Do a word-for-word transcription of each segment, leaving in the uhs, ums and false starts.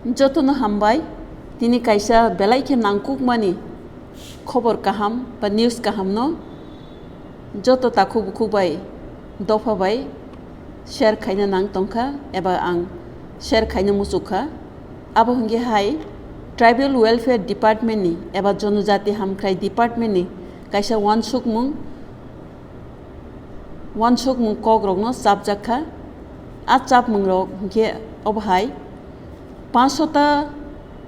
Jotono hambai, tini kaisa belai khe nangkukmani khobor kaham ba news kahamno joto takhuk bukhuk bai dopha bai share khaina nang tongkha eba ang share khaina muchukha. Abo hwnkhe hai Tribal Welfare Department ni eba Jonojati Hamkrai Department ni kaisa uansukmung, uansukmung kokrokno chapjak kha. A chapmungrok hwnkhe obo hai, pansota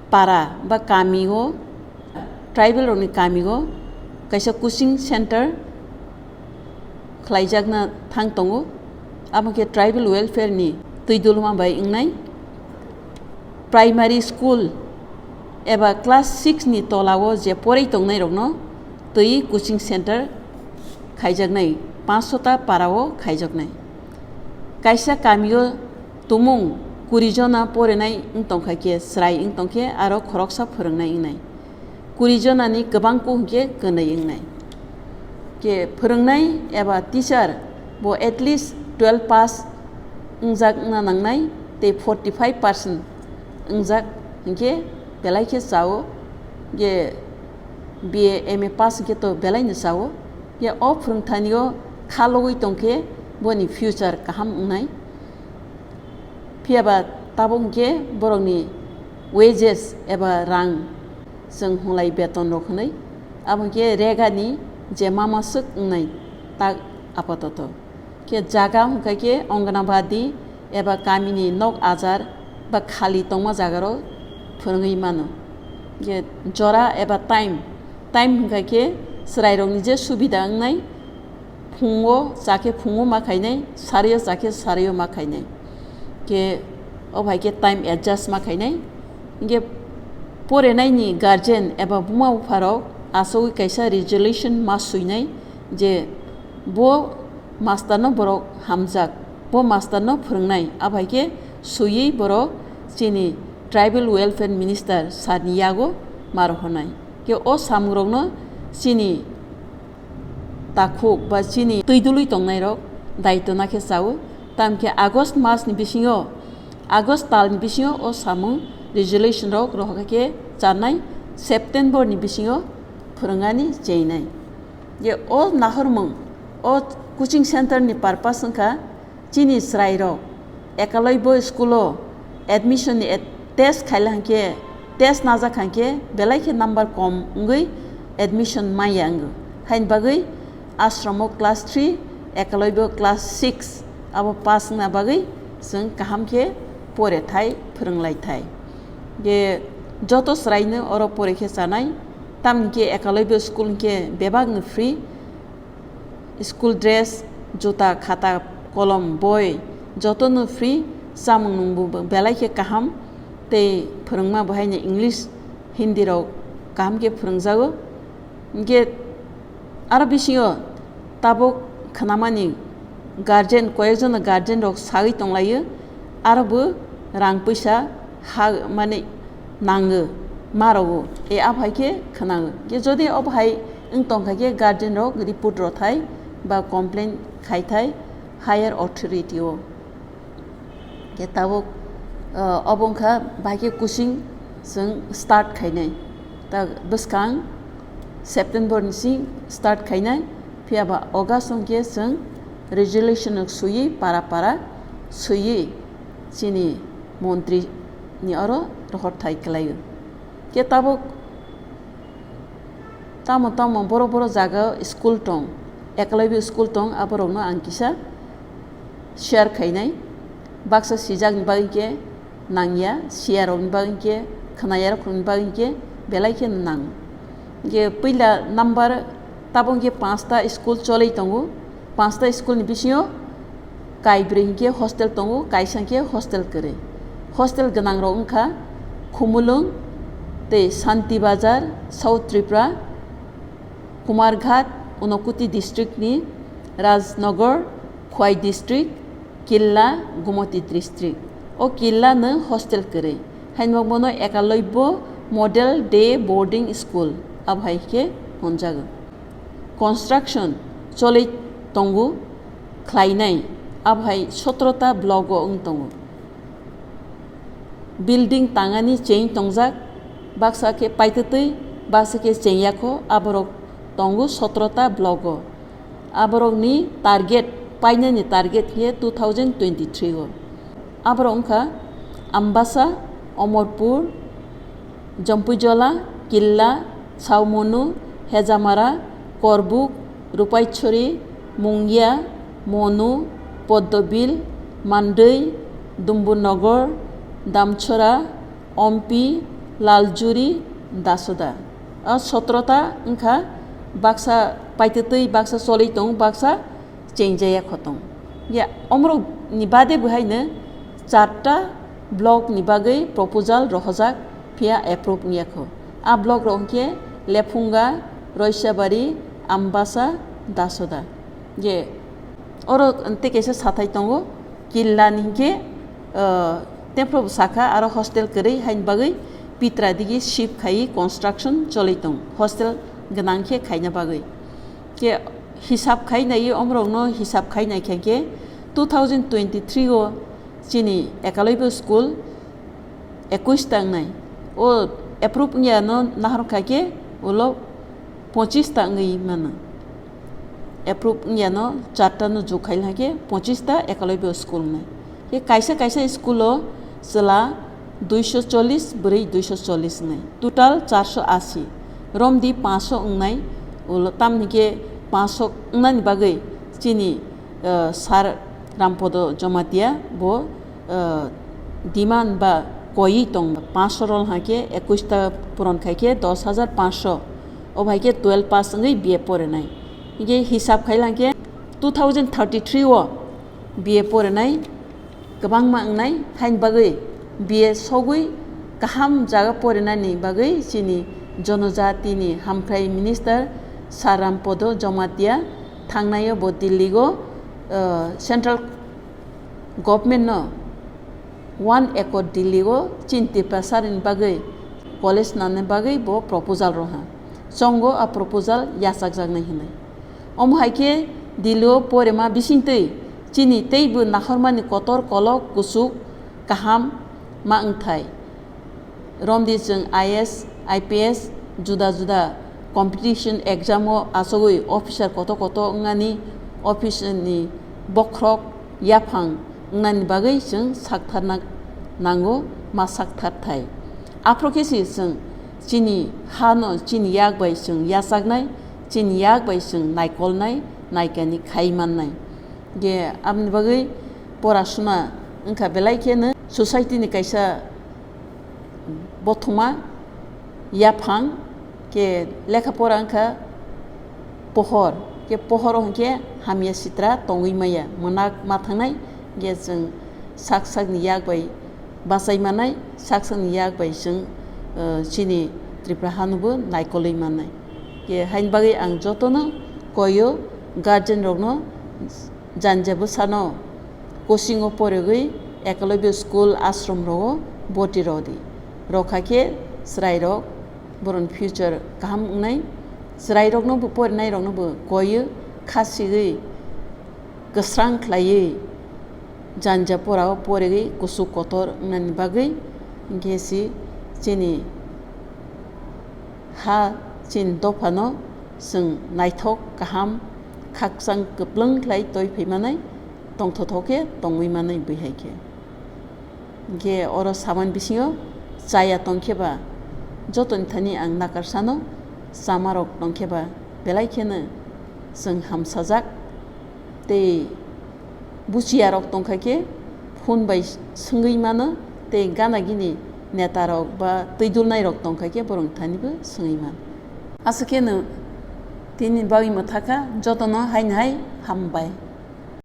para ba kamio, tribal rokni kamio kaisa coaching center khlaijakna thang tongo. Abo khe tribal welfare ni twi dulma bai wngnai primary school eba class six ni tolao je porwi tongnai rokno twi coaching center khaijaknai, pansota parao khaijaknai. Kaisa kamio tumung kuri jona porinai wng tongkha khe, chwrai wng tongkhe aro khoroksa phwrwngnai wngnai. Kuri jonani kwbang kuk hwnkhe kwnwi wngnai. Khe phwrwngnai eba teacher bo at least twelve pass wngjak wngna nangnai tei forty five percent wngjak hwnkhe belai khe chao. Khe B A, M A pass hwnkhe to belai no chao. Khe o phwrwngthanio kha logwi tongkhe boni future kaham wngnai. Phiya ba tabuk hwnkhe borokni wages eba rang chwng hwnlai beton rok hwnwi, abo hwnkhe regani je mama swk wngnai tak apatoto. Khe jaga hwnkha khe Anganabadi eba kamini nok ajar ba khali tongma jagarok phwrwngwi mano. Khe jora eba time, time hwnkha khe chwrairokni je subida wngnai, phungo chakhe phungo ma khainai, sario chakhe sario ma khainai. Khe o bai khe time adjust ma khainai. Hingkhe porenaini guardian eba buma bupharok asogwi kaisa resolution ma swinai je bo masterno borok hamjak, bo masterno phwrwngnai, a bai khe swiwi borok chini Tribal Welfare Minister sir ni yago ma rohornai. Khe o samungrokno chini takhuk ba chini twi dului tongnairok daitona khe chao. Tamkhe August mas ni bisingo, August tal ni bisingo o samung resolution rok rohorkha khe chanai September ni bisingo phwrwngani cheinai. Je o nahormung, o coaching center ni purpose wngkha chini chwrairok ekalaibo school o admission ni et-, test khaila hwnkhe, test najak hwnkhe belai khe number kom wngwi admission manya wngo. Haini bagwi ashram o class three, ekalaibo class six abo pass wngna bagwi chwng kaham khe pore thai, phwrwng lai thai. Je joto chwraino oro pore khe chanai, tamni khe ekalaibo school hwnkhe bebakno free. School dress, juta, khata, kolom, boi, jotono free, chamung nungbo belai khe kaham, tei phwrwngma bo haino English, Hindi rok kaham khe phwrwngjago. Hingkhe aro bisingo tabuk khnamani guardian, koyekjono guardian rok sagwi tonglaio, aro bo rang puisa ha, mane nango, ma rogo, e, a bai khe khwnango. Khe jodi o bahai wng tongkha khe guardian rok report rothai ba complain khai thai higher authority o. Khe tabuk, uh, obo wngkha bahai khe coaching chwng start khainai. Ta bwskang September ni sing start khainai, phiya ba August wng khe chwng resolution rok swiwi para para swiwi chini montri ni oro rohor thai kwlaio. Khe tabuk tamo tamo boro boro jaga school tong, ekalaibo school tong, aborokno ang kisa share khainai. Baksa sijakni bagwi khe nangya, siyarokni bagwi khe, khwnayarokni bagwi khe belai khe nango. Hingkhe puila number tabuk hingkhe panchta school cholwi tongo. Panchta school ni bisingo kaibrwi hingkhe hostel tongo, kaisa hingkhe hostel kwrwi. Hostel gwnangrok wngkha Khumulwng tei Santi Bazar, South Tripura, Kumarghat, Unakoti district ni, Rajnagar, Khwai district, Killa, Gumoti district. O Killa no hostel kwrwi. Haino bono Ekalobya Model Day Boarding School, abo hai khe hwnjago. Construction choli tongo khlainai, abo hai sotro ta block o wng tongo. Building tangani cheng tongjak, baksa khe paitwtwi, baksa khe cheng yakho, aborok tongo sotrota block o. Aborokni target, painani target khe two thousand twenty-three o. Aborok wngkha Ambasa, Omorpur, Jompuijola, Killa, Saumonu, Hejamara, Korbuk, Rupaitchori, Mungia, Monu, Poddobil, Mandwi, Dumburnogor, Damchora, Ompi, Laljuri, Dasoda. O sotrota wngkha baksa paitwtwi, baksa choli tongo, baksa chengjaya khotong. Ya, omorok ni bade bo haino charta block ni bagwi proposal rohojak, phiya approve wngya kho. A block rok hwnkhe Lephunga, Roisabari, Ambasa, Dasoda. Je oro tei kaisa sathai tongo, Killa ni hwnkhe, ah, tei phuru bo sakha aro hostel kwrwi haini bagwi pitra digi shift khaiwi construction choli tong, hostel gwnang khe khaina bagwi. Khe hisab khai naiwi omorokno hisab khai naikha khe two thousand twenty-three o chini ekalaibo school ekush ta wngnai. O approve wngya no nahor kha khe ulo pochis ta wngwi mano. Approve wngya no charta no jug khai khe pochis ta ekalaibo school wngnai. Khe kaisa kaisa school o chwla duiso chollis, bwrwi duiso chollis wngnai. Total charso asi. Romdi panso wngnai, ulo tamni khe panso wngnani bagwi chini, eh, Sir Rampodo Jomatia bo, eh, demand ba koiwi tong. Panso rol hakhe ekush ta puron khai khe dos hajar panso. O bai khe twelve pass wngwi B A porinai. Hingkhe hisab khai lang khe two thousand thirty-three o B A porinai kwbangma wngnai, haini bagwi B A sogwi kaham jaga porinani bagwi chini jonojatini hamkrai minister Sir Rampodo Jomatia thangnai o bo Delhi o, uh, central government no one acre Delhi o chini Tiprasa ni bagwi college nani bagwi bo proposal roha. Chongo a proposal yachakjaknai hinwi. Omo hai khe Delhi o porima bisingtwi chini teibo nahormani kotor kolok kuchuk kaham ma wngthai. Romdi chwng I A S, I P S, juda juda competition exam o achugwi officer koto koto wngnani office ni bokhorok yaphang wngnani bagwi chwng saktharna nango, ma saktharthai. Aphuru khe se chwng chini ha no chini yak bai chwng yachaknai, chini yak bai chwng naikolnai, naikani khai mannai. Je aboni bagwi porasuna wngkha belai kheno society ni kaisa bothoma yaphang khe lekha pora wngkha pohor, khe pohoro hwnkhe hamya sitra tongwi maya, mwnak ma thangnai, khe chwng sak sakni yak bai bachai manai, sak sakni yak bai chwng, eh, chini Tripura hanobo naikolwi manai. Khe haini bagwi ang jotono koio guardian rokno janja bwsano coaching o porigwi ekolaibo school ashram rogo boti rodi. Rokha khe chwrairok borokni future kaham wngnai. Chwrairokno bo porinai rokno bo koio kha sigwi kwsrang khlaiwi janja pora o porigwi kuchuk kotor wngnani bagwi hwnkhe si chini ha chini dophano chwng naithok kaham khakchang kwplwng khlai toi phai manai, tongthotho khe tongwi manai bwihai khe. Hwnkhe oro samani bisingo chaya tongkhe ba jotoni thani ang nakarsano chamarok tongkhe ba belai kheno chwng hamsajak. Tei buchiyarok tongkha khe phone bai swngwi mano, tei gana gini netarok ba twidulnairok tongkha khe borok thanibo swngwi mano. Aswk kheno tini bagwi mwthakha, jotono haino hai hambai.